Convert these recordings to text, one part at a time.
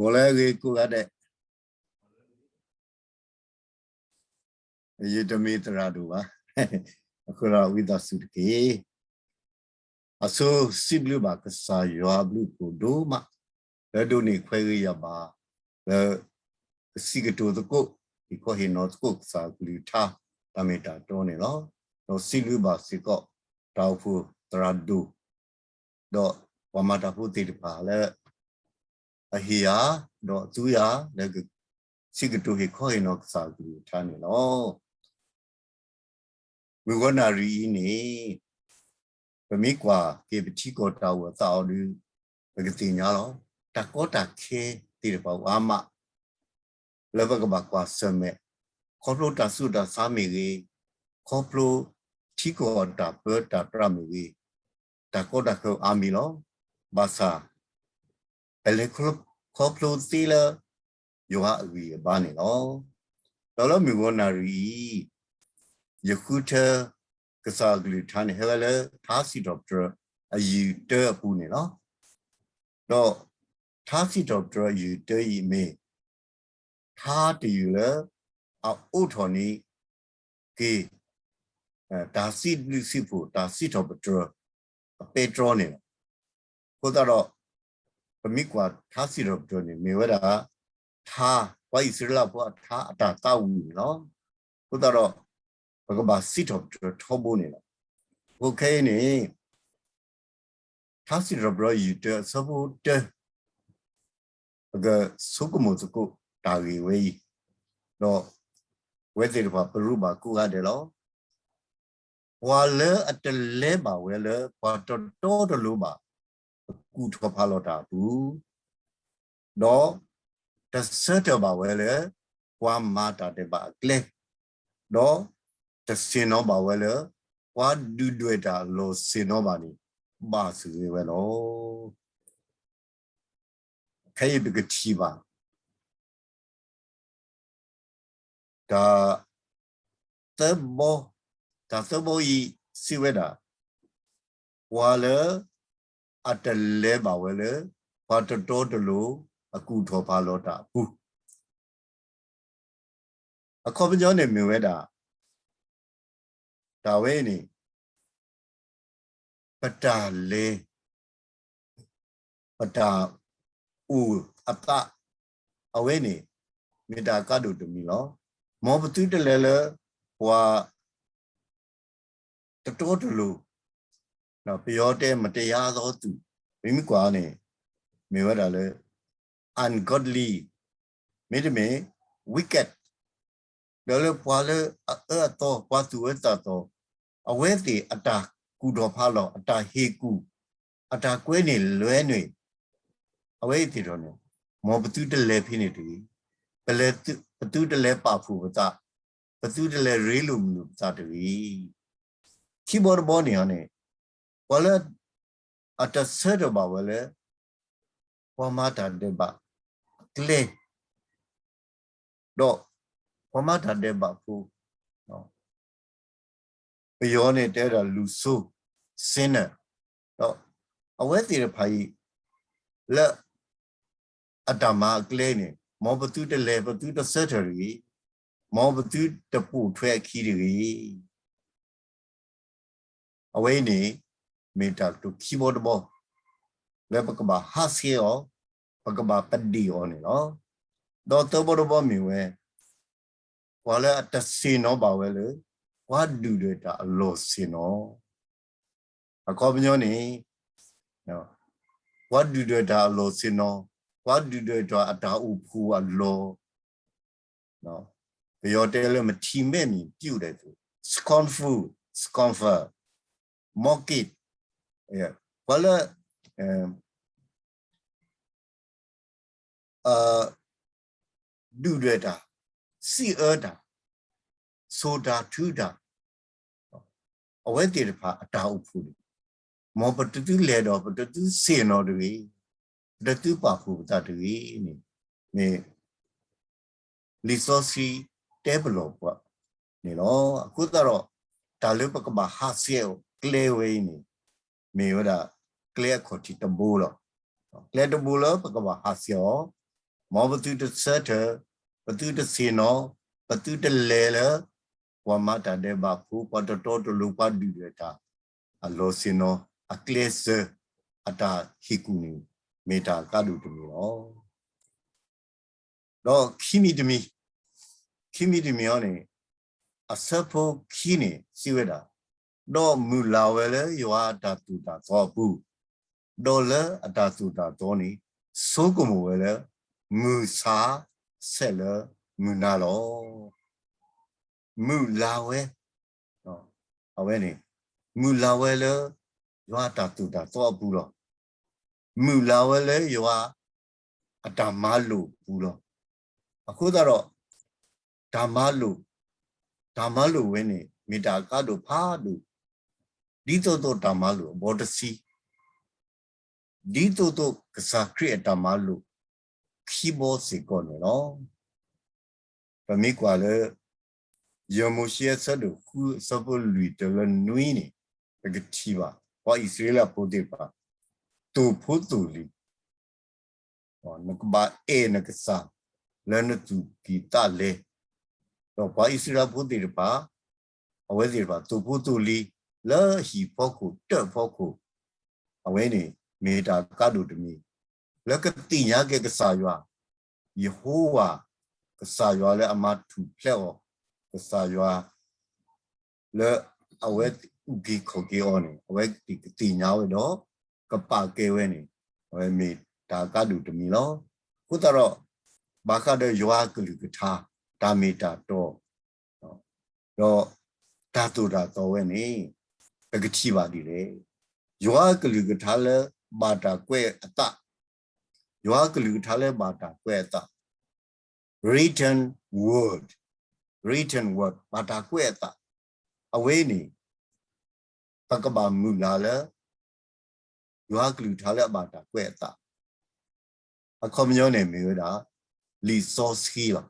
အိၣ်လၢအဂ့ၤကိးဂၤဒဲး, ယတမ့ၢ်သရၣ်ဒိၣ်ဘၣ်, အဃိဒီးဝံသးစူၤတက့ၢ်. အဆိစံးဘျုးဘၣ်ကစၢ်ယွၤအဘျုးအဖှိၣ်ဒိၣ်မး, လၢဒိးန့ၢ်ခွဲးဂ့ၤယာ်ဘၣ်, လၢကစံးကတိၤသကိး, ဟ့ၣ်ခီဟ့ၣ်နီၤသကိးကစၢ်အကလုၢ်ကထါ, တၢ်မ့ၢ်တၢ်တီန့ၣ်လီၤ. ဒီးစံးဘျုးဘၣ်စ့ၢ်ကီး တၢ်အိၣ်ဖှိၣ်သရၣ်ဒိၣ် ဒီးပှၤမၤတၢ်ဖိသ့ၣ်တဖၣ်လၢ အဟ့ၣ်ယၤ, ဒီးအသူယၤ, လၢကစံးကတိၤဟ့ၣ်ခီဟ့ၣ်နီၤကစၢ်အကလုၢ်ကထါန့ၣ်လီၤ. မုၢ်ဂီၤနၣ်ရံၣ်အံၤန့ၣ်, ပမ့ၢ်ကွၢ်က့ၤပထံကီၢ်တၢ်အိၣ်အသးအီၤဒီး, ပကသ့ၣ်ညါလီၤ. တၢ်ကီတၢ်ခဲသ့ၣ်တဖၣ်အိၣ်အါမး လၢပကဘၣ်ကွၢ်ဆၢၣ်မဲာ်, ခီဖျိတၢ်ဆူးတၢ်ဆါမ့ၢ်ဂ့ၤ, ခီဖျိထံကီၢ်တၢ်ပၢတၢ်ပြးမ့ၢ်ဂ့ၤ, တၢ်ကီတၢ်ခဲအိၣ်အါမံၤလီၤ. ဘၣ်ဆၣ် ပလဲၤခီဖျိသ့လၢ ယွၤအဂံၢ်အဘါန့ၣ်လီၤ. ဒီးလၢမုၢ်ဂီၤနၣ်ရံၣ်အံၤ, ယဃုထၢကစၢ်အကလုၢ်ကထါန့ၣ် ဟဲဝဲလၢထါစံးထီၣ်ပတြၢၤအယုၢ်တၢအပူၤန့ၣ်လီၤ. ဒီးထါစံးထီၣ်ပတြၢၤအယုၢ်တၢအံၤမ့ၢ် ထါတယုၢ်လၢ အအိးထီၣ်န့ၢ်က့ၤ တၢ်စံးဘျုးစံးဖှိၣ် တၢ်စံးထီၣ်ပတြၢၤအပဲတြီန့ၣ်လီၤ. အဃိသတးဒီး ပမ့ၢ်ကွၢ်ထါစံးထီၣ်ပတြၢၤန့ၣ် မ့ၢ်ဝဲဒၣ် ထါ ပှၤအံၣ်စရ့လးဖိအထါအတၢ်သးဝံၣ်န့ၣ်လီၤ. အဃိသတးဒီး ပကဘၣ်စံးထီၣ်ပတြၢၤထီဘိန့ၣ်လီၤ. အဃိခဲအံၤန့ၣ် ထါစံးထီၣ်ပတြၢၤယုၢ်တၢအဆၢဖိတၢ ပကဆိကမိၣ်သကိးတၢ်ဂ့ၢ်ဝဲအံၤ, ဒီးအဝဲသ့ၣ်တဖၣ်ပရူးဘၣ်ကိးဂၤဒဲးလီၤ. ပှၤလၢအတလဲၤဘၣ်ဝဲလၢ ပှၤတတီတလိၤဘၣ် အကူၣ်ထီၣ်ဖးလီၤတၢ်အပူၤ, ဒီးတဆၢထၢၣ်ဘၣ်ဝဲလၢ ပှၤမၤတၢ်ဒဲးဘးအကျဲ, ဒီးတဆ့ၣ်နီၤဘၣ်ဝဲလၢ ပှၤဒုၣ်ဒွဲၣ်တၢ်အလီၢ်ဆ့ၣ်နီၤဘၣ်န့ၣ် ဘၣ်စၢၤဝဲလီၤ. ခဲအံၤပကထံၣ်ဘၣ် တၢ်သၢဘီ, တၢ်သၢဘီအံၤစံးဝဲဒၣ်, ပှၤလၢအတလဲၤဘၣ်ဝဲလၢ ပှၤတတီတလိၤ အကူၣ်ထီၣ်ဖးလီၤတၢ်အပူၤ, အခီပညီန့ၣ်မ့ၢ်ဝဲဒၣ် တၢ်ဝဲအံၤန့ၣ် ပတၢ်လဲၤ ပတၢ်အိၣ်အသး အဝဲန့ၣ် မ့ၢ်တၢ်ကါဒိၣ်တမံၤလီၤ. မ်ပသုတလဲၤလၢ ပှၤ တတီတလိၤ, ပယီၤတဲ မတရားသောသူ, ပမ့ၢ်ကွၢ်န့ၣ် မ့ၢ်ဝဲဒၣ်လၢ ungodly, မ့တမ့ၢ် wicked, ဒီးလၢပှၤလၢအအၢအသီ ပှၤသူၣ်အၢသးသီ, အဝဲသ့ၣ်အတၢ်ကူၣ်ထီၣ်ဖးလီၤ အတၢ်ဟ့ၣ်ကူၣ် အတၢ်ကွဲန့ၢ်လွဲန့ၢ် အဝဲအံၤသ့ၣ်တဖၣ်န့ၣ် မ်ပသုတလဲၤဖဲန့ၣ်တဂ့ၤ, ပသုတလဲၤပာ်ဖှိၣ်ပသး, ပသုတလဲၤရ့လိာ်မုာ်လိာ်ပသးတဂ့ၤ. ခံဘီတဘီန့ၣ်န့ၣ် ပှၤလၢအတဆၢထၢၣ်ဘၣ်ဝဲလၢ ပှၤမၤတၢ်ဒဲးဘးအကျဲ, ဒီးပှၤမၤတၢ်ဒဲးဘးဖိ ပယီၤန့ၣ်တဲဝဲဒၣ်လူၤစိ, sinner, ဒီးအဝဲသ့ၣ်တဖၣ်အံၤ လၢအတၢ်မၤအကျဲန့ၣ် မ်ပသုတလဲၤ ပသုတဆၢထၢၣ်တဂ့ၤ, မ်ပသုတပိာ်ထွဲအခံတဂ့ၤ. အဝဲအံၤန့ၣ် မ့ၢ်တၢ်ကတိၤခံဘီတဘီ လၢပကဘၣ်ဟးဆှဲးအီၤ, ပကဘၣ်ပဒ့ၣ်အီၤန့ၣ်လီၤ. ဒီးသၢဘီတဘီမ့ၢ်ဝဲ ပှၤလၢအတဆ့ၣ်နီၤဘၣ်ဝဲလၢ ပှၤဒုၣ်ဒွဲၣ်တၢ်အလီၢ်ဆ့ၣ်နီၤ, အခီပညီန့ၣ် ပှၤဒုၣ်ဒွဲၣ်တၢ်အလီၢ်ဆ့ၣ်နီၤ, ပှၤဒုၣ်ဒွဲၣ်တၢ်အတၢ်အိၣ်ဖှိၣ်အလီၢ် ပယီၤတဲလၢ မထံၣ်မဲာ်မံၤပျုၢ်ဒဲးသိး scornful, scornful, mock it, ပှၤလၢ ဒုၣ်ဒွဲၣ်တၢ်, စံးအၢတၢ်, ဆိၣ်တၢ်ထုတၢ်, အဝဲသ့ၣ်တဖၣ်အတၢ်အိၣ်ဖှိၣ်န့ၣ် မ်ပတသုလဲၤဒီး ပတသုဆ့ၣ်နီၤတဂ့ၤ, ပတသုပာ်ဖှိၣ်ပသးတဂ့ၤန့ၣ် မ့ၢ် လံာ်စီဆှံတဲပလီၢ်ပှၤန့ၣ်လီၤ. အဃိသတးဒီး တၢ်လၢပကဘၣ်ဟးဆှဲးအီၤကျဲဝဲအံၤန့ၣ် မ့ၢ်ဝဲဒၣ်ကျဲအခီၣ်ထံးတဘိလီၤ. ကျဲတဘိလၢပကဘၣ်ဟးဆှဲးအီၤ မ်ပသုတဆၢထၢၣ်, ပသုတဆ့ၣ်နီၤ, ပသုတလဲၤလၢ ပှၤမၤတၢ်ဒဲးဘးဖိ, ပှၤတတီတလိၤ, ပှၤဒုၣ်ဒွဲၣ်တၢ် အလီၢ်ဆ့ၣ်နီၤ, အကျဲစၢၤ, အတၢ်ဟ့ၣ်ကူၣ်န့ၣ် မ့ၢ်တၢ်အကါဒိၣ်တမံၤလီၤ. ဒီးခံမံၤတမံၤ, ခံမံၤတမံၤအံၤန့ၣ် အဆၢဖိခံန့ၣ် စံးဝဲဒၣ်, ဒီးမုၢ်လၢ်ဝဲလၢယွၤအတၢ်သိၣ်တၢ်သီအပူၤ, ဒီးလၢအတၢ်သိၣ်တၢ်သီန့ၣ် ဆိကမိၣ်ဝဲလၢ မုၢ်ဆါဆဲးလၢမုၢ်နၤလီၤ. မုၢ်လၢ်ဝဲ, အဝဲန့ၣ် မုၢ်လၢ်ဝဲလၢ ယွၤအတၢ်သိၣ်တၢ်သီအပူၤလီၤ. မုၢ်လၢ်ဝဲလၢယွၤအတၢ်မၤလိာ်အပူၤလီၤ. အဃိသတးဒီး တၢ်မၤလိာ်, တၢ်မၤလိာ်ဝဲန့ၣ် မ့ၢ်တၢ်အကါဒိၣ်ဖးဒိၣ်, ဒ်သိးသိးတၢ်မၤလိာ်အဘီတဆံ, ဒ်သိးသိးကစၢ်ခရံာ်အတၢ်မၤလိာ်ခံဘီစ့ၢ်ကီးန့ၣ်လီၤ. ပမ့ၢ်ကွၢ်လၢ ယဲၢ်မိၤၡ့အဆၢဒိၣ်ဃုအဆၢဖိလွံၢ်တုၤလၢနွံန့ၣ် ပကထံၣ်ဘၣ် ပှၤအံၣ်စရ့လးဖိသ့ၣ်တဖၣ် သိၣ်ဖိသိၣ်လံၤ, နကဘၣ်အဲၣ်နကစၢ်လၢနသူၣ်ကံၢ်သးလဲ, ဒီးပှၤအံၣ်စရ့လးဖိသ့ၣ်တဖၣ် အဝဲသ့ၣ်တဖၣ် သိၣ်ဖိသိၣ်လံၤ လၢဟံၣ်ဖီခိၣ်တၢၣ်ဖီခိၣ်, အဝဲန့ၣ် မ့ၢ်တၢ်ကါဒိၣ်တမံၤ လၢကသ့ၣ်ညါက့ၤကစၢ်ယွၤ, ယဟိဝၤ, ကစၢ်ယွၤလၢအမၤထူၣ်ဖျဲးအီၤ, ကစၢ်ယွၤ လၢအဝဲအုၣ်က့ၤခီၣ်က့ၤအီၤန့ၣ် အဝဲသ့ၣ်ကသ့ၣ်ညါဝဲဒီး ကပာ်ကဲဝဲန့ၣ် အဝဲမ့ၢ်တၢ်ကါဒိၣ်တမံၤလီၤ. အဃိသတးဒီး ဘၣ်ဃးဒီးယွၤအကလုၢ်ကထါ တၢ်မ့ၢ်တၢ်တီ ဒီးတၢ်သိၣ်တၢ်သီဝဲန့ၣ် ပကထံၣ်ဘၣ်ဒ်လဲၣ်. ယွၤအကလုၢ်ကထါလၢဘၣ်တၢ်ကွဲးအသး, ယွၤအကလုၢ်ကထါလၢဘၣ်တၢ်ကွဲးအသး written word, written word ဘၣ်တၢ်ကွဲးအသး, အဝဲန့ၣ် ပကဘၣ်မုၢ်လၢ်လၢ ယွၤအကလုၢ်ကထါလၢအဘၣ်တၢ်ကွဲးအသး, အခီပညီန့ၣ်မ့ၢ်ဝဲဒၣ် လံာ်စီဆှံ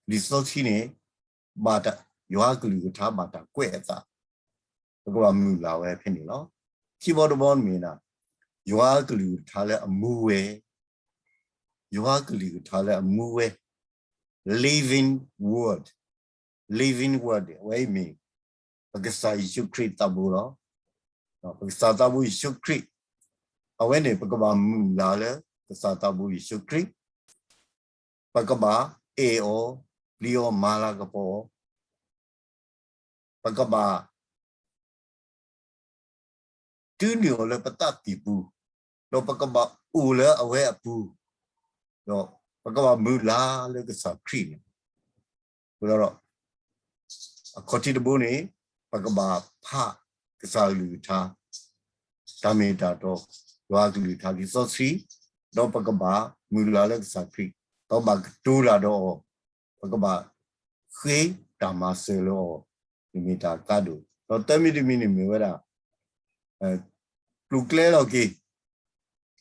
လီၤ. လံာ်စီဆှံန့ၣ် ဘၣ်တၢ်, ယွၤအကလုၢ်ကထါဘၣ်တၢ်ကွဲးအသး, ပကဘၣ်မုၢ်လၢ်ဝဲဖဲန့ၣ်လီၤ. ခံဘီတဘီမ့ၢ်ဒၣ် ယွၤအကလုၢ်ကထါလၢအမူဝဲ, ယွၤအကလုၢ်ကထါလၢအမူဝဲ, living word, living word အဝဲအံၤမ့ၢ် ပကစၢ်ယ့ၣ်ၡူးခရံာ်သးဘိလီၤ. ပကစၢ်သးဘိယ့ၣ်ၡူးခရံာ်, အဝဲန့ၣ် ပကဘၣ်မုၢ်လၢ်လၢ ကစၢ်သးဘိယ့ၣ်ၡူးခရံာ်, ပကဘၣ်အဲၣ်အီၤ, ပျံၤအီၤ, မၤလၤကပီၤအီၤ, ပကဘၣ် တုၤနုာ်အီၤလၢပသးကံၢ်ပူၤ, ဒီးပကဘၣ်အိၣ်လၢအဝဲအပူၤ, ဒီးပကဘၣ်မုၢ်လၢ်လၢကစၢ်ခရံာ်န့ၣ်, အဃိဒီး အခီၣ်ထံးတဘိန့ၣ် ပကဘၣ်ဖးကစၢ်အကလုၢ်ကထါ, တၢ်မ့ၢ်တၢ်တီ, ယွၤအကလုၢ်ကထါလံာ်စီဆှံ, ဒီးပကဘၣ်မုၢ်လၢ်လၢကစၢ်ခရံာ်, ပကဘၣ်ကတိၤတၢ်ဒီးအီၤ, ပကဘၣ်ဃ့တၢ်မၤစၢၤလၢအီၤ, မ့ၢ်တၢ်ကါဒိၣ်. ဒီးသၢမံၤတမံၤန့ၣ်မ့ၢ်ဝဲဒၣ် ကျိၤကျဲလီၤက့ၤ,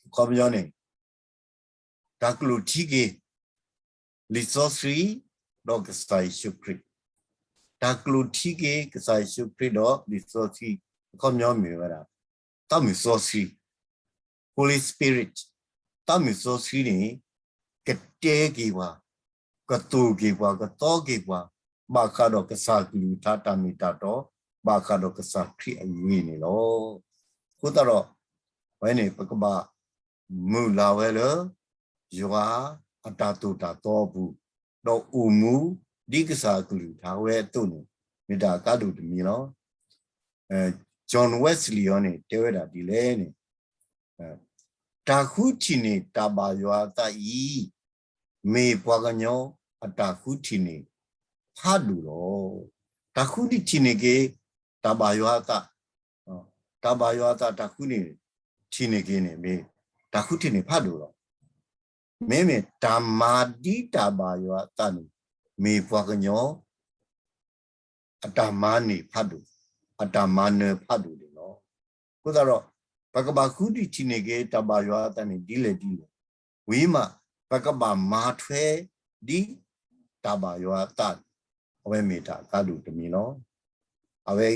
အခီပညီန့ၣ် တၢ်ကျိၣ်ထံက့ၤ လံာ်စီဆှံ ဒီးကစၢ်ယ့ၣ်ၡူးခရံာ်, တၢ်ကျိၣ်ထံက့ၤ ကစၢ်ယ့ၣ်ၡူးခရံာ်ဒီးလံာ်စီဆှံ, အခီပညီမ့ၢ်ဝဲဒၣ် သးမုၢ်စီဆှံ, Holy Spirit, သးမုၢ်စီဆှံန့ၣ် ကတဲက့ၤပှၤ, ကသိၣ်က့ၤပှၤ, ကသီက့ၤပှၤ, ဘၣ်ဃးဒီးကစၢ်ကလုၢ်ကထါတၢ်မ့ၢ်တၢ်တီ, ဘၣ်ဃးဒီးကစၢ်ခရံာ်အဂ့ၢ်န့ၣ်လီၤ. အဃိသတးဒီး အဝဲန့ၣ် ပကဘၣ် မုၢ်လၢ်ဝဲလၢ ယွၤအတၢ်သိၣ်တၢ်သီအပူၤ, ဒီးအိၣ်မူဒ်ကစၢ်အကလုၢ်ကထါဝဲအသိးန့ၣ် မ့ၢ်တၢ်အကါဒိၣ်တမံၤလီၤ. John Wesley အံၤန့ၣ် တဲဝဲဒၣ်ဒ်လဲၣ်န့ၣ်, တၢ်ဃုထံၣ်န့ၢ်တၢ်ဘၣ်ယွၤအသးအံၤ မ့ၢ်ပှၤကညီအတၢ်ဃုထံၣ်န့ၢ်ဖးဒိၣ်လီၤ. တၢ်ဃုထံၣ်န့ၢ်က့ၤ တၢ်ဘၣ်ယွၤအသး, တၢ်ဘၣ်ယွၤအသး တၢ်ဃုန့ၢ် ထံၣ်န့ၢ်က့ၤန့ၣ် မ့ၢ်တၢ်ဃုထံၣ်န့ၢ်ဖးဒိၣ်လီၤ. မ့မ့ၢ်တၢ်မၤဒ်တၢ်ဘၣ်ယွၤအသးန့ၣ် မ့ၢ်ပှၤကညီ အတၢ်မၤန့ၢ်ဖးဒိၣ်, အတၢ်မၤနၢၤဖးဒိၣ်န့ၣ်လီၤ. အဃိသတးဒီး ပကဘၣ်ဃုထံၣ်န့ၢ်က့ၤ တၢ်ဘၣ်ယွၤအသးန့ၣ် ဒ်လဲၣ်ဒ်လဲၣ်, ဝံၤမး ပကဘၣ်မၤထွဲဒ်တၢ်ဘၣ်ယွၤအသးန့ၣ် အဝဲမ့ၢ်တၢ်အကါဒိၣ်တမံၤလီၤ. အဝဲ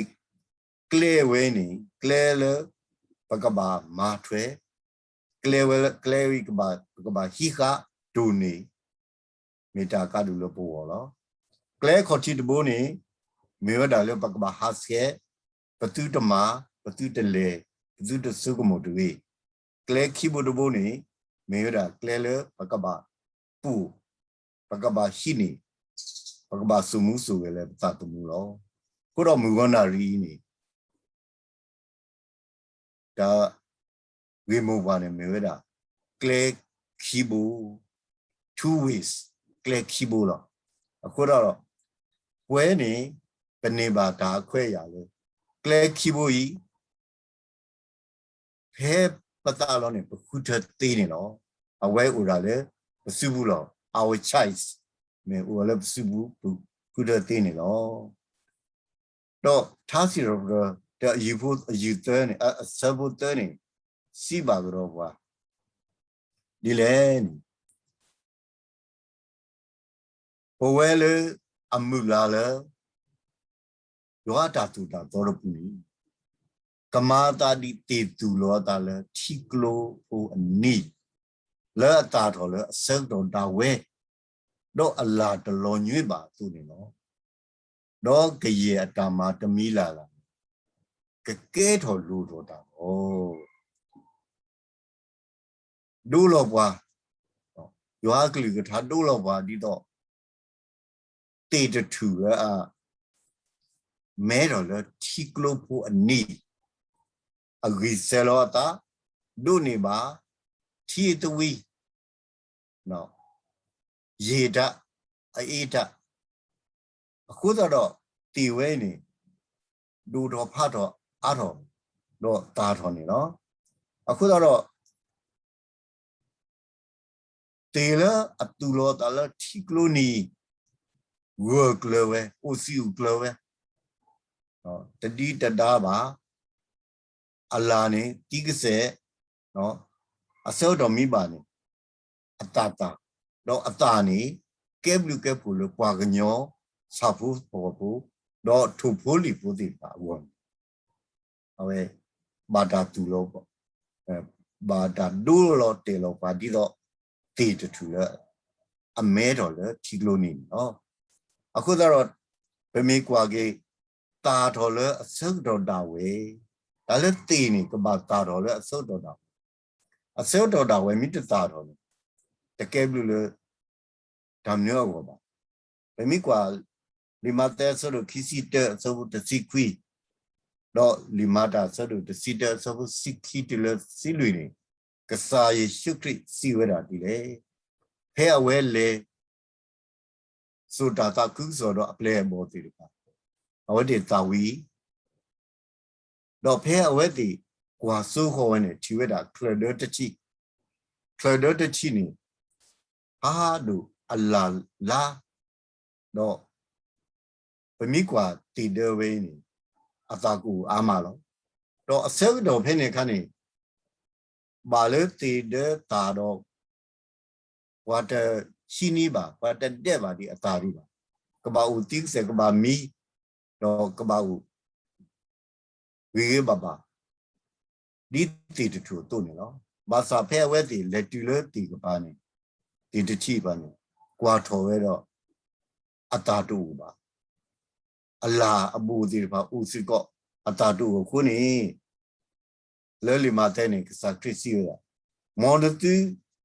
ကျဲဝဲန့ၣ် ကျဲလၢ ပကဘၣ်မၤထွဲ, ကျဲဝဲလၢ ကျဲဝဲ ပကဘၣ်ဟံးဃာ်ဒိၣ်န့ၢ် မ့ၢ်တၢ်ကါဒိၣ်လၢပဂီၢ်လီၤ. ကျဲခီၣ်ထံးတဘိန့ၣ် မ့ၢ်ဝဲဒၣ်လၢပကဘၣ်ဟးဆှဲး, ပသုတမၤ, ပသုတလဲၤ, ပသုတဆိကမိၣ်တဂ့ၤ. ကျဲခံဘိတဘိန့ၣ် မ့ၢ်ဝဲဒၣ်ကျဲလၢပကဘၣ်ပူၣ်, ပကဘၣ်ဟံးန့ၢ်, ပကဘၣ်စိာ်မူစိာ်ဂဲၤလၢပသးသမူလီၤ. အဃိဒီးမုၢ်ဂီၤနၣ်ရံၣ်အံၤန့ၣ် တၢ်ဂ့ၢ်မိၢ်ပှၢ်န့ၣ်မ့ၢ်ဝဲဒၣ် ကျဲခံဘိ, two ways, ကျဲခံဘိလီၤ. အဃိဒီး ပဝဲန့ၣ် ပန့ၢ်ဘၣ်တၢ်အခွဲးအယာ်လၢ ကျဲခံဘိအံၤ ဖဲပသးလီၤန့ၣ် ပဃုထၢသ့န့ၣ်လီၤ. အဝဲအိၣ်ဒၣ်လၢပစုပူၤလီၤ. Our choice မ့ၢ်အိၣ်ဝဲလၢပစုပူၤ ပဃုထၢသ့န့ၣ်လီၤ. ဒီးထါစံးထီၣ်ပတြၢၤ တၢ်အယုၢ်ဖိ အယုၢ်သၢန့ၣ် အ အဆၢဖိသၢန့ၣ် စံးဘၣ်ကဒီးပှၤ ဒ်လဲၣ်န့ၣ် ပဝဲလၢအမုၢ်လၢ်လၢ ယွၤအတၢ်သိၣ်တၢ်သီတပူၤန့ၣ် ကမၤအသးဒ်သ့ၣ်သူၣ်လီၤအသးလၢထံကျိဖိအနံၤ လၢအသၣ်ထီၣ်လၢအဆၢကတီၢ်ဒၣ်ဝဲ ဒီးအလၢ်တလီၤညွံးဘၣ်အသိးန့ၣ်လီၤ. ဒီးကယဲၢ်အတၢ်မၤတမံၤလၢ်လၢ်န့ၣ် ကကဲထီၣ်လိၣ်ထီၣ်တၢ်လီၤ. ဒိလီၤပှၤ, ယွၤအကလုၢ်ကထါဒိလီၤပှၤဒ်သိး သ့ၣ်တထူၣ်လၢအ မဲထီၣ်လၢထံကျိဖိအနံၤ အဂံၢ်စဲၤလီၤအသး, ဒိးန့ၢ်ဘၣ် ထံအသဝံ ယံာ်တၢ်, အအ့တၢ်, အဃိသတးဒီး သ့ၣ်ဝဲအံၤန့ၣ် ဒိၣ်ထီၣ်ဖးထီၣ်အါထီၣ် ဒီးသၣ်ထီၣ်န့ၣ်လီၤ. အဃိသတးဒီး သ့ၣ်လၢအသူၣ်လီၤသးလၢထံကျိနံၤ ဂၢၢ်ကျၢၤဝဲ, အိၣ်စံာ်အိၣ်ကျၢၤဝဲ, တဒံတဒါဘၣ်, အလၢ်န့ၣ် သံကစဲး, အဆၢကတီၢ်မံဘၣ်န့ၣ် အသၣ်သၣ်, ဒီးအသၣ်န့ၣ် ကဲဘျုးကဲဖှိၣ်လၢပှၤကညီ ဆၣ်ဖိကီၢ်ဖိ, ဒီးထိၣ်ဖိလံၣ်ဖိသ့ၣ်တဖၣ်အဂီၢ်န့ၣ် အဝဲ ဘၣ်တၢ်သူၣ်လီၤ, ဘၣ်တၢ်ဒိလီၤတဲာ်လီၤပှၤဒ်သိး သ့ၣ်တထူၣ်လၢ အမဲထီၣ်လၢထံကျိနံၤန့ၣ်လီၤ. အဃိသတးဒီး ပမ့ၢ်ကွၢ်က့ၤ သၣ်ထီၣ်လၢအဆၢကတီၢ်ဒၣ်ဝဲ, တၢ်လၢသ့ၣ်န့ၣ် ကဘၣ်သၣ်ထီၣ်လၢအဆၢကတီၢ်ဒၣ်ဝဲ, အဆၢကတီၢ်ဒၣ်ဝဲမ့ၢ်တသၣ်ထီၣ်န့ၣ် တကဲဘျုးလၢ တၢ်မနုၤအဂီၢ်ဘၣ်. ပမ့ၢ်ကွၢ် လံာ်မးသဲအဆၢဒိၣ်ခံဆံတၢ အဆၢဖိတဆံခွံ, ဒီးလံာ်မၤတၢ်အဆၢဒိၣ်တဆံတၢ အဆၢဖိတဆံခံတုၤလၢတဆံလွံၢ်န့ၣ်, ကစၢ်ယ့ၣ်ၡူးခရံာ်စံးဝဲဒၣ်ဒ်လဲၣ်, ဖဲအဝဲလဲၤ စိာ်တၢ်သးခုကစီၣ်ဒီးအပျဲၢ်အဘီၣ်သ့ၣ်တဖၣ်, အဝဲသ့ၣ်သၣ်ဝံၤ ဒီးဖဲအဝဲသ့ၣ်ကွၢ်စိဃီၤဝဲန့ၣ် ထံၣ်ဝဲဒၣ်ချၢၣ်ဒၢတထံၣ်, ချၢၣ်ဒၢတထံၣ်န့ၣ် ဖးဒိၣ်အလၢ်လါ, ဒီး ပမ့ၢ်ကွၢ်သ့ၣ်ဒၢဝဲအံၤန့ၣ် အသၣ်ကအိၣ်အါမးလီၤ. ဒီးအဆၢကတီၢ်ဖဲန့ၣ်အခါန့ၣ် ဘၣ်လၢသ့ၣ်ဒၢသၣ်ဒီး ပှၤတဟံးန့ၢ်ဘၣ်, ပှၤတဒဲးဘၣ်ဒံးအသၣ်ဒံးဘၣ်, ကဘၣ်အိၣ်သံကစဲး, ကဘၣ်မံ, ဒီးကဘၣ်အိၣ် ဂ့ၤဂ့ၤဘၣ်ဘၣ် ဒ်သ့ၣ်တထူၣ်အသိးန့ၣ်လီၤ. ဘၣ်ဆၣ်ဖဲအဝဲသ့ၣ်လဲၤတုၤလၢသ့ၣ်ကပၤန့ၣ်, သ့ၣ်တထံၣ်ဘၣ်န့ၣ် ကွၢ်ထီၣ်ဝဲဒီး အသၣ်တအိၣ်ဘၣ်. အလၢ်အဘီၣ်သ့ၣ်တဖၣ်အိၣ်စ့ၢ်ကီး, အသၣ်တအိၣ်အဃိန့ၣ် လၢလံာ်မးသဲန့ၣ် ကစၢ်ခရံာ်စံးဝဲဒၣ်, မ်နသု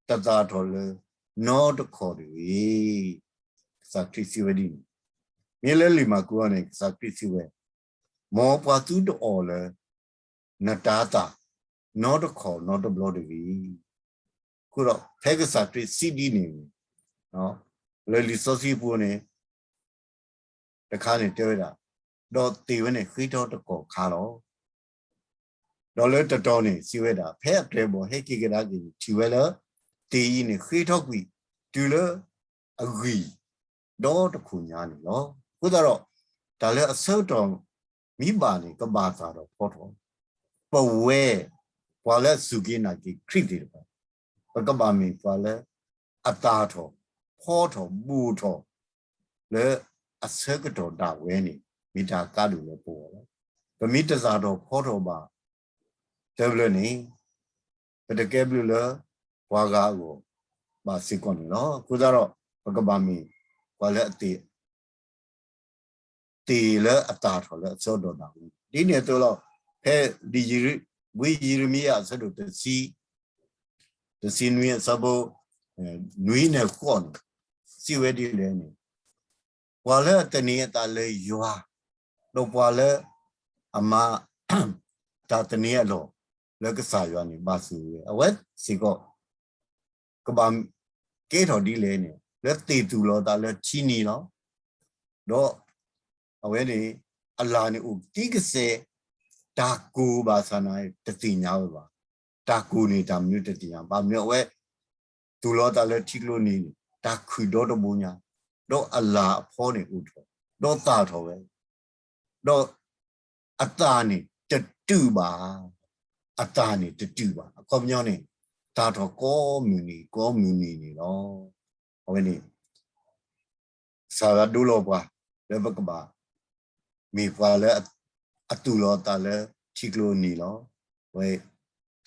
တသၣ်ထီၣ်လၢနီတခီၣ်တဂ့ၤ. ကစၢ်ခရံာ်စံးဝဲဒ်န့ၣ်, မ့ၢ်လၢလံာ်မၢ်ကူးအံၤန့ၣ် ကစၢ်ခရံာ်စံးဝဲ, မ်ပှၤသုတအီၣ်လၢ နတၤသၣ် နီတခီၣ်နီတဘျီတဂ့ၤ. အဃိဒီး ဖဲကစၢ်ခရံာ်စံးဒ်န့ၣ်န့ၣ်, လၢလံာ်စီဆှံပူၤန့ၣ် တခါန့ၣ်တဲဝဲဒၣ်, ဒီးသ့ၣ်ဝဲန့ၣ်ဃ့ထီၣ်တကီၢ်ခါလီၤ. ဒီးလၢတတီၤန့ၣ် စံးဝဲဒၣ်, ဖဲအပျဲၢ်အဘီၣ်ဟဲက့ၤကဒါက့ၤန့ၣ် ထံၣ်ဝဲလၢ သ့ၣ်အံၤန့ၣ်ဃ့ထီၣ်ကွံာ် တုၤလၢအဂံၢ် ဒီတခိၣ်ညါန့ၣ်လီၤ. အဃိသတးဒီး တၢ်လၢအဆၢကတီၢ်မ့ၢ်ဘၣ်န့ၣ် ကဘၣ်သၣ်ထီၣ်ဖီထီၣ်, ပဝဲ ပှၤလၢအစူၢ်က့ၤနာ်က့ၤခရံာ်သ့ၣ်တဖၣ် ပကဘၣ်မ့ၢ်ပှၤလၢ အသၣ်ထီၣ် ဖီထီၣ် ဘူးထီၣ် လၢအဆၢကတီၢ်ဒၣ်ဝဲန့ၣ် မ့ၢ်တၢ်ကါဒိၣ်လၢပဂီၢ်လီၤ. ပမ့ၢ်တသၣ်ထီၣ်ဖီထီၣ်ဘၣ် တဘျီန့ၣ် ပတကဲဘျုးလၢပှၤဂၤအဂီၢ်ဘၣ်စ့ၢ်ကီးန့ၣ်လီၤ. အဃိသတးဒီး ပကဘၣ်မ့ၢ်ပှၤလၢအသ့ၣ် သ့ၣ်လၢအသၣ်ထီၣ်လၢအဆၢကတီၢ်ဒၣ်ဝဲန့ၣ် ဒ်န့ၣ်အသိးလီၤ. ဖဲလံာ်ယံရ ဝံယံရမံယၤအဆၢဒိၣ်တဆံ တဆံနွံအဆၢဖိ နွံန့ၣ်ဃိးန့ၣ် စံးဝဲဒ်လဲၣ်န့ၣ်, ပှၤလၢအသန့ၤအသးလၢယွၤ, ဒီးပှၤလၢအမၤတၢ်သန့ၤအလီၢ်လၢကစၢ်ယွၤန့ၣ် ဘၣ်ဆိၣ်ဂ့ၤဝဲ, အဝဲစ့ၢ်ကီး ကဘၣ်ကဲထီၣ်ဒ်လဲၣ်န့ၣ် လၢသ့ၣ်သူၣ်လီၤသးလၢထံနံၤလီၤ. ဒီးအဝဲန့ၣ် အလၣ်န့ၣ်အိၣ်သံကစဲး, တၢ်ကိၢ်ဘၣ်ဆၣ်န့ၣ် တသ့ၣ်ညါဝဲဘၣ်. တၢ်ကိၢ်န့ၣ်တၢ်မနုၤတသ့ၣ်ညါ, ဘၣ်မနုၤအဝဲ သူၣ်လီၤသးလၢထံကျိနံၤန့ၣ် တၢ်ခုၣ်ဒီတဘိညါ, ဒီးအလၣ်အဖီန့ၣ်အိၣ်ထီၣ်, ဒီးသၣ်ထီၣ်ဝဲ ဒီးအသၣ်န့ၣ်တတုာ်ဘၣ်, အသၣ်န့ၣ်တတုာ်ဘၣ်. အခီပညီန့ၣ် သၣ်ထီၣ်ကိးမုၢ်နံၤ ကိးမုၢ်နံၤန့ၣ်လီၤ. အဝဲန့ၣ် ကစၢ်ယွၤဒိလီၤပှၤ လၢပကဘၣ် မ့ၢ်ပှၤလၢအသူၣ်လီၤသးလၢထံကျိနံၤလီၤ. အဝဲ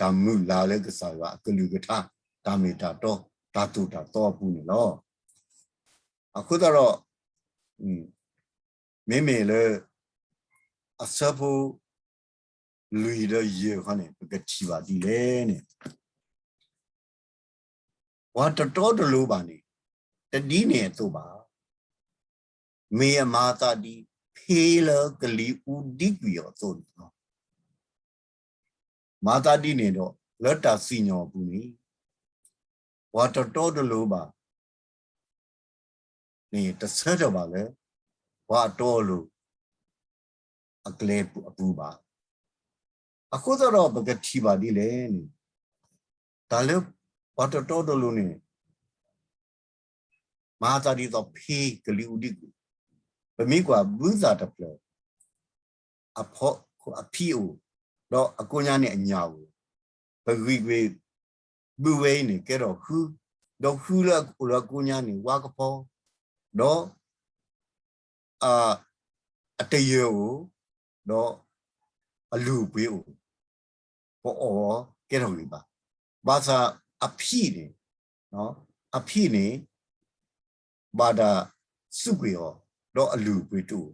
တၢ်မုၢ်လၢ်လၢကစၢ်ယွၤအကလုၢ်ကထါ တၢ်မ့ၢ်တၢ်တီ တၢ်သိၣ်တၢ်သီအပူၤန့ၣ်လီၤ. အဃိသတးဒီး မ့မ့ၢ်လၢ အဆၢဖိ လွံၢ်ဒီးယဲၢ်ခီန့ၣ် ပကထံၣ်ဘၣ်ဒ်လဲၣ်န့ၣ် ပှၤတတီတလိၤဘၣ်န့ၣ် တဒ်န့ၣ်အသိးဘၣ်. မ့ၢ်အမၤအသးဒ်ဖ့လၢကလံၤအူဒံကွံာ်အီၤအသိးန့ၣ်လီၤ. မၤသးဒ်န့ၣ်ဒီး လၢတၢ်စံၣ်ညီၣ်အပူၤန့ၣ် ပှၤတတီတလိၤဘၣ် န့ၣ် တဆၢထၢၣ်ဘၣ်လၢ ပှၤအတီအလိၤ အကျဲအပူၤဘၣ်. အဃိသတးဒီး ပကထံၣ်ဘၣ်ဒ်လဲၣ်န့ၣ် တၢ်လၢပှၤတတီတလိၤန့ၣ် မၤသးဒ်သိးဖ့ကလံၤအူဒံကွံာ်, ပမ့ၢ်ကွၢ်ဘုသၣ်တဖျၢၣ် အဖီ အဖံအိၣ်, ဒီးအကိညါန့ၣ်အညၣ်အိၣ်, ပဂံၢ်ကွ့ၢ်ဘုဝဲအံၤန့ၣ် ကဲထီၣ်ဃု, ဒီးဃုလၢအအိၣ်လၢအကိညါန့ၣ် ဝါကဖီ, ဒီး အတယၢၢ်အိၣ်, ဒီးအလုၢ်အပှ့ၤအိၣ်, ပအီၣ်အီၤကဲထီၣ်ဂံၢ်ဘါ, ဘၣ်ဆၣ်အဖံန့ၣ် အဖံန့ၣ် ဘၣ်တၢ်စူးကွံာ်အီၤ, ဒီးအလုၢ်အပှ့ၤတအိၣ်.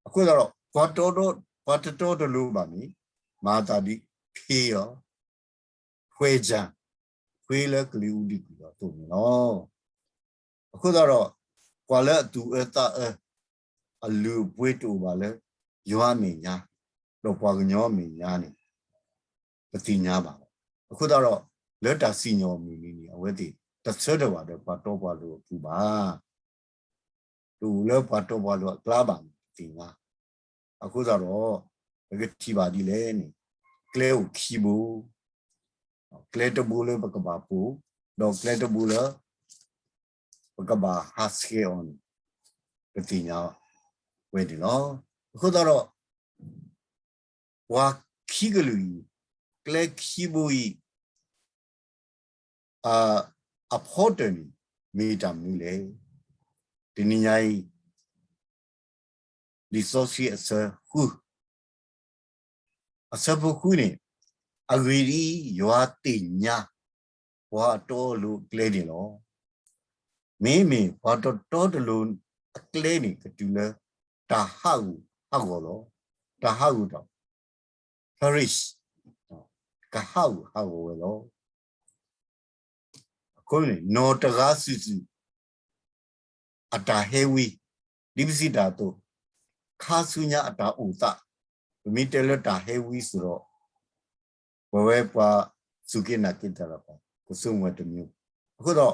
အဃိသတးဒီး ပှၤတတီတလိၤဘၣ်န့ၣ် မၤသးဒ်ဖ့လီၤ. ခွဲးခြံ, ခွဲးလၢကလံၤအူဒံကွံာ်အီၤအသိးန့ၣ်လီၤ. အဃိသတးဒီး ပှၤလၢအသူၣ်အၢသးအၢ အလုၢ်အပှ့ၤတအိၣ်ဘၣ်လၢယွၤအမဲာ်ညါ, ဒီးပှၤကညီအမဲာ်ညါန့ၣ် ပသ့ၣ်ညါဘၣ်လီၤ. အဃိသတးဒီး လၢတၢ်စံၣ်ညီၣ်အမုၢ်နံၤန့ၣ် အဝဲသ့ၣ်တဆၢထၢၣ်ဘၣ်ဒီးပှၤတီပှၤလိၤအပူၤဘၣ်. တအိၣ်လၢပှၤတီပှၤလိၤအကျါဘၣ်န့ၣ် ပသ့ၣ်ညါ. အဃိသတးဒီး ပကထံၣ်ဘၣ်ဒ်လဲၣ်န့ၣ် ကျဲအိၣ်ခံဘိ, ကျဲတဘိလၢပကဘၣ်ပိာ်, ဒီးကျဲတဘိလၢ ပကဘၣ်ဟးဆှဲးအီၤန့ၣ် ပသ့ၣ်ညါဝဲန့ၣ်လီၤ. အဃိသတးဒီး ပှၤခံကလုာ်အံၤ ကျဲခံဘိအံၤ အဖီတၢၢ်န့ၣ် မ့ၢ်တၢ်မနုၤလဲၣ်. တနံၤညါအံၤ လံာ်စီဆှံအဆၢဃု အဆၢဖိဃုန့ၣ်, အဂ့ၢ်ဒ်အံၤ, ယွၤသ့ၣ်ညါ ပှၤအတီအလိၤအကျဲန့ၣ်လီၤ. မ့မ့ၢ်ပှၤတတီတလိၤအကျဲန့ၣ် ကတုၤလၢတၢ်ဟးဂူာ်ဟးဂီၤလီၤ. တၢ်ဟးဂူာ်ဒီး perish ကဟးဂူာ်ဟးဂီၤဝဲလီၤ. အဃိန့ၣ် နီၢ်တဂၤစုာ်စုာ် အတၢ်ဟဲဝံ, ဒ်ပစံးတၢ်အသိး, ခါဆူညါအတၢ်အိၣ်သး, ပမ့ၢ်တဲလၢတၢ်ဟဲဝံစ့ၢ်ဒီး ပဝဲပှၤစူၢ်က့ၤနာ်က့ၤတၢ်ဒီးပှၤ ကဆိကမိၣ်ဝဲတမံၤ. အဃိဒီး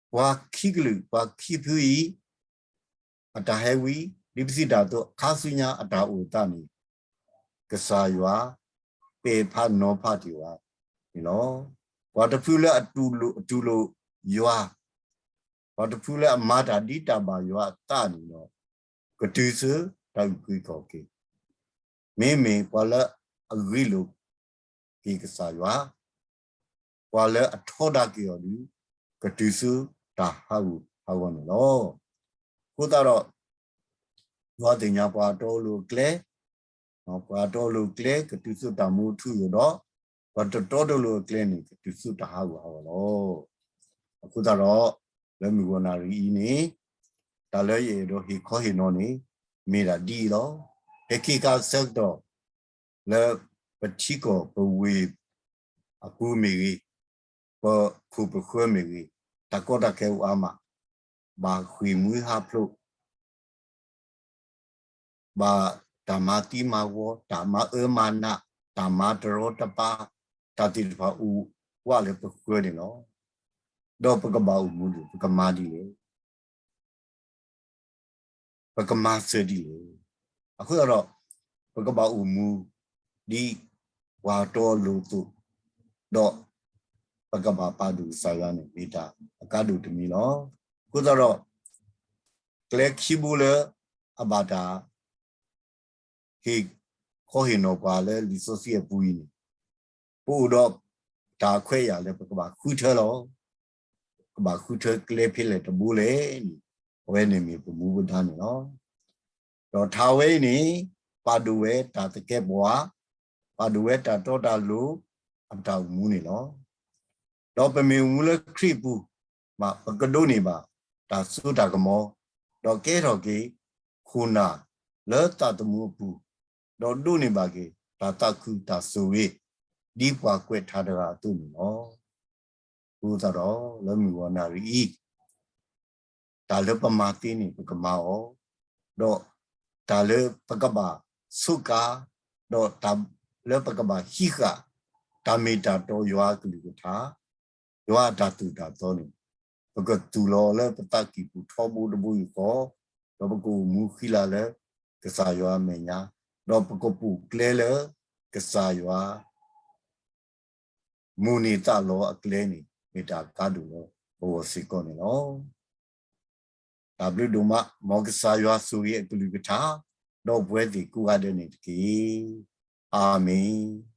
ပှၤခံကလုာ် ပှၤခံဖုအံၤ အတၢ်ဟဲဝံ, ဒ်ပစံးတၢ်အသိး ခါဆူညါအတၢ်အိၣ်အသးန့ၣ် ကစၢ်ယွၤ ပဲာ်ဖးနီၤဖးတ့ၢ်ဝဲန့ၣ်လီၤ. ပှၤတဖုလၢအတူၢ်လိာ်ယွၤ, ပှၤတဖုလၢအမၤတၢ်ဒ်တၢ်ဘၣ်ယွၤအသးန့ၣ်ဒီး ကတုၤဆူတၢ်အုၣ်က့ၤခီၣ်က့ၤ, မ့မ့ၢ်ပှၤလၢအဂ့ၢ်လိာ်က့ၤကစၢ်ယွၤ, ပှၤလၢအထီဒါက့ၤအီၤဒီး ကတုၤဆူတၢ်ဟးဂူာ်ဟးဂီၤန့ၣ်လီၤ. အဃိသတးဒီး ယွၤသ့ၣ်ညါပှၤအတီအလိၤအကျဲ, ပှၤအတီအလိၤအကျဲ ကတုၤဆူတၢ်မူထူယိာ်ဒီး ပှၤတတီတလိၤအကျဲန့ၣ် ကတုၤဆူတၢ်ဟးဂူာ်ဟးဂီၤလီၤ. အဃိသတးဒီး လၢမုၢ်ဂီၤနၣ်ရံၣ်အံၤန့ၣ် တၢ်လၢယအဲၣ်ဒိးဟ့ၣ်ခီဟ့ၣ်နီၤန့ၣ် မ့ၢ်ဒၣ်ဒ်အံၤလီၤ. ဟဲခ့ခါအဆၢကတီၢ် လၢပထံကီၢ်ပဝ့ၢ်အပူၤမ့ၢ်ဂ့ၤ, ပခိၣ်ပဃၢၤမ့ၢ်ဂ့ၤ, တၢ်ကီတၢ်ခဲအိၣ်အါမး, ဘၣ်ဃ့ၢ်မှံဟးဖျိး ဘၣ်တၢ်မၤသံမၤဝီ, တၢ်မၤအၢမၤနး, တၢ်မၤတရီတပါ, တၢ်သ့ၣ်တဖၣ်အိၣ်ဝးလၢပဃၢၤန့ၣ်လီၤ. ဒီးပကဘၣ်အိၣ်မူဒ်လဲၣ်, ပကမၤဒ်လဲၣ်, ပကမၤစၢၤဒ်လဲၣ်. အဃိသတးဒီး ပကဘၣ်အိၣ်မူ ဒ်ပှၤတီအလိၤအသိး, ဒီးပကဘၣ်ပာ်ဒိၣ်ကစၢ်ယွၤန့ၣ် မ့ၢ်တၢ်အကါဒိၣ်တမံၤလီၤ. အဃိသတးဒီး ကျဲခံဘိလၢအဘၣ်တၢ် ဟ့ၣ်ခီဟ့ၣ်နီၤပှၤလၢလံာ်စီဆှံအပူၤအံၤန့ၣ်, ပအိၣ်ဒီးတၢ်ခွဲးယာ်လၢပကဘၣ်ဃုထၢလီၤ. ကဘၣ်ဃုထၢကျဲဖဲလဲၣ်တဘိလဲၣ်န့ၣ်, အဝဲန့ၣ်မ့ၢ်ပမူပဒါန့ၣ်လီၤ. ဒီးထါဝဲအံၤန့ၣ် ပာ်ဒိၣ်ဝဲတၢ်သကဲးပဝး, ပာ်ဒိၣ်ဝဲတၢ်တီတၢ်လိၤအတၢ်အိၣ်မူန့ၣ်လီၤ. ဒီးပမ့ၢ်အိၣ်မူလၢခရံာ်အပူၤ, ပကဒိးန့ၢ်ဘၣ်တၢ်စိတၢ်ကမီၤ, ဒီးကဲထီၣ်က့ၤ ခိၣ်နၢ်လၢသးသမူအပူၤ, ဒီးဒိးန့ၢ်ဘၣ်က့ၤ တၢ်သးခုတၢ်ဆိၣ်ဂ့ၤ ဒ်ပှၤကွဲးထါတဂၤအသိးန့ၣ်လီၤ. အဃိသတးဒီး လၢမုၢ်ဂီၤနၣ်ရံၣ်အံၤ တၢ်လၢပမၤသ့န့ၣ် ပကမၤအီၤ, ဒီးတၢ်လၢပကဘၣ်ဆိးကါ, ဒီးတၢ်လၢပကဘၣ်ဟံးဃာ် တၢ်မ့ၢ်တၢ်တီယွၤအကလုၢ်ကထါ, ယွၤအတၢ်သိၣ်တၢ်သီန့ၣ်, ပကသူၣ်လီၤလၢပသးကံၢ်ပူၤထီဘိတဘိယူၢ်ဃီ, ဒီးပကအိၣ်မူဃံလၤလၢကစၢ်ယွၤအမဲာ်ညါ, ဒီးပကပိာ်ကျဲလၢကစၢ်ယွၤ မိၣ်န့ၢ်သးလီအကျဲန့ၣ် မ့ၢ်တၢ်ကါဒိၣ်လၢပဂီၢ်စ့ၢ်ကီးန့ၣ်လီၤ. တၢ်ဘျုးဒိၣ်မး, မ်ကစၢ်ယွၤဆိၣ်ဂ့ၤအကလုၢ်ကထါ ဒီးပဝဲသ့ၣ်ကိးဂၤဒဲးန့ၣ်တက့ၢ်. အၤမ့ၣ်.